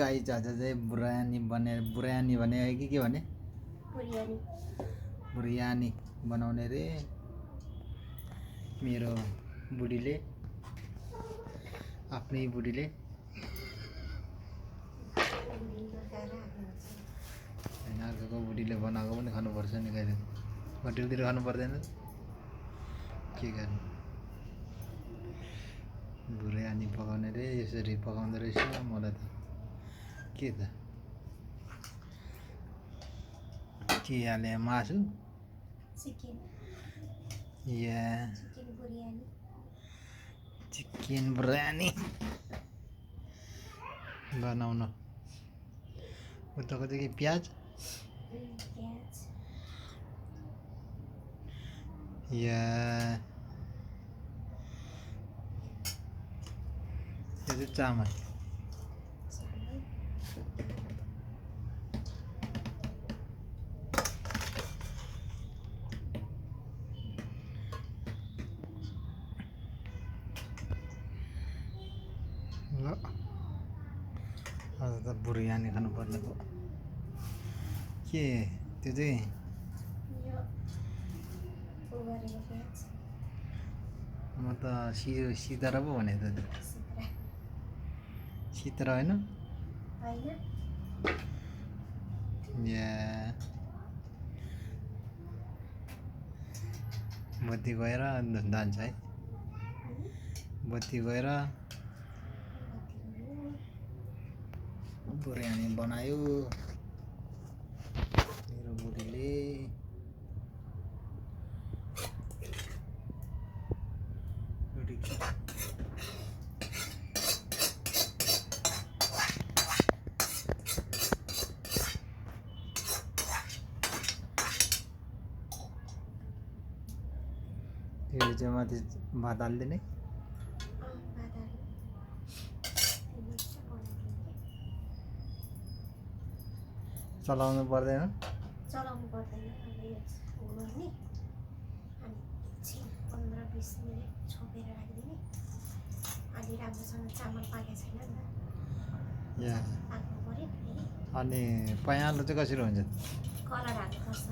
guys आज चाहिँ बुर्यानी बुर्यानी भने कि के भने बुर्यानी बनाउने रे मेरो बुढीले आफ्नै बुढीले हैन अर्को बुढीले बनाएको पनि खानुपर्छ नि कहिले होटलतिर खानु पर्दैन के गर्नु बुर्यानी पकाउने रे यसरी पकाउँदै रहेछ मलाई त के त के हाले मासु चिकन या बुर्यानी चिकन बुर्यानी बनाउन उताको चाहिँ के प्याज या यो चाहिँ चामल ल आज त बुर्यानी खानुपर्ने भयो के त्यो चाहिँ म त सितारा पो भने त सितारा होइन या बत्ती गएर जान्छ है बत्ती गएर बुर्यानी बनायो मेरो बुढीले यो चाहिँ माथि भात हालिदिने चलाउनु पर्दैन चलाउनु पर्दैन अब यो गर्ने अनि एकछिन 15-20 मिनट छोपेर राखिदिने अलि राम्रोसँग चामल पाकेको छैन नि त या पाक्नु पर्यो फेरि अनि पयालो चाहिँ कसरी हुन्छ कलर हाल्नुपर्छ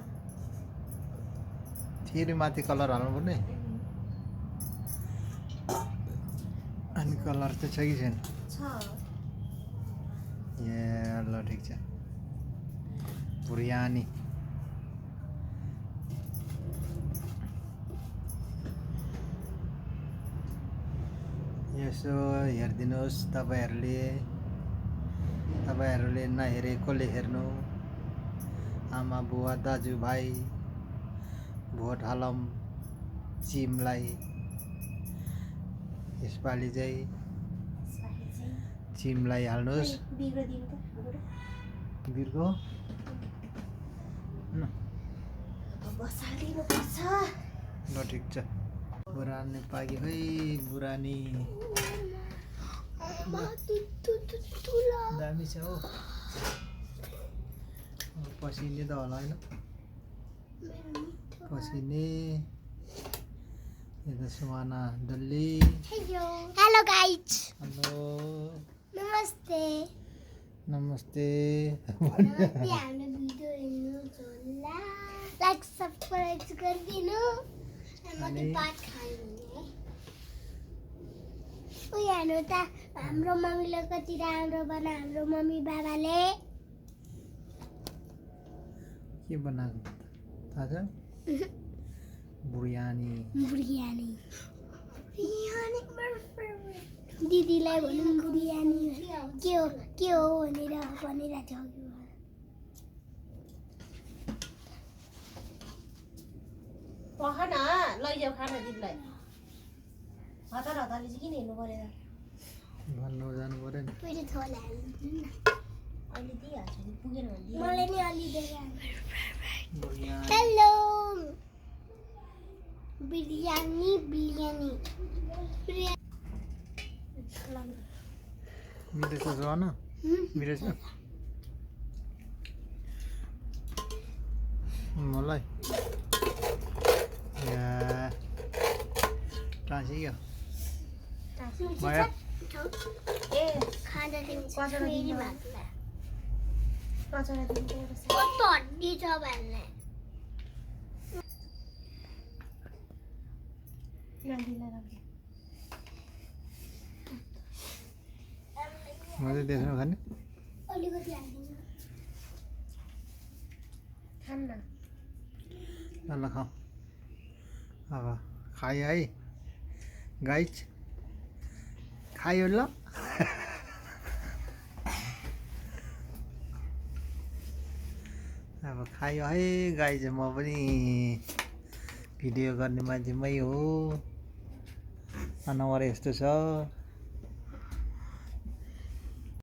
फेरि माथि कलर हाल्नु पर्ने अनि कलर चाहिँ छ कि छैन छ ए ल ठिक छ बुर्यानी यसो हेरिदिनुहोस् तपाईँहरूले नहेरेकोले हेर्नु आमा बुवा दाजुभाइ भोट हालौँ चिमलाई यसपालि चाहिँ चिमलाई हाल्नुहोस् बिर्को बसालिनुपर्छ ल ठिक छ बुरानी पाक्यो है बुरानी दामी छ हो पसिने त होला होइन पसिने यता सुहाना डल्ली हेलो गाइज हेलो नमस्ते नमस्ते हाम्रो भिडियो हेर्नुहोला लाइक सब्सक्राइब गरिदिनु अनि भात खानु उयो हेर्नु त हाम्रो मम्मीले कति राम्रो बना हाम्रो मम्मी बाबाले के बनाएको थाहा छ बुर्यानी बुर्यानी दिदीलाई भनौँ बुर्यानी के हो भनेर भनिरहेको छ पख न लैजाऊ खान दिदीलाई हतार हतारले चाहिँ किन हेर्नु पऱ्यो भन्नु जानु पर्यो नि मैले थोला हाल्नु न अहिले दिइहाल्छु नि पुगेन भने मलाई नि अलि हेलो बिरयानी मिठो छ न मिठो छ मलाई टाँसियो ए खाँदा चाहिँ नचलादेखिको एउटा कस्तो हड्डी छ भन्ने नदीलाई राख्यो म चाहिँ त्यसमा खाने अलिकति हालिदिनु खान न ल खाऊ अब खायो है गाइज खायो ल अब खायो है गाइज म पनि भिडियो गर्ने मान्छे मै हो अनुहार यस्तो छ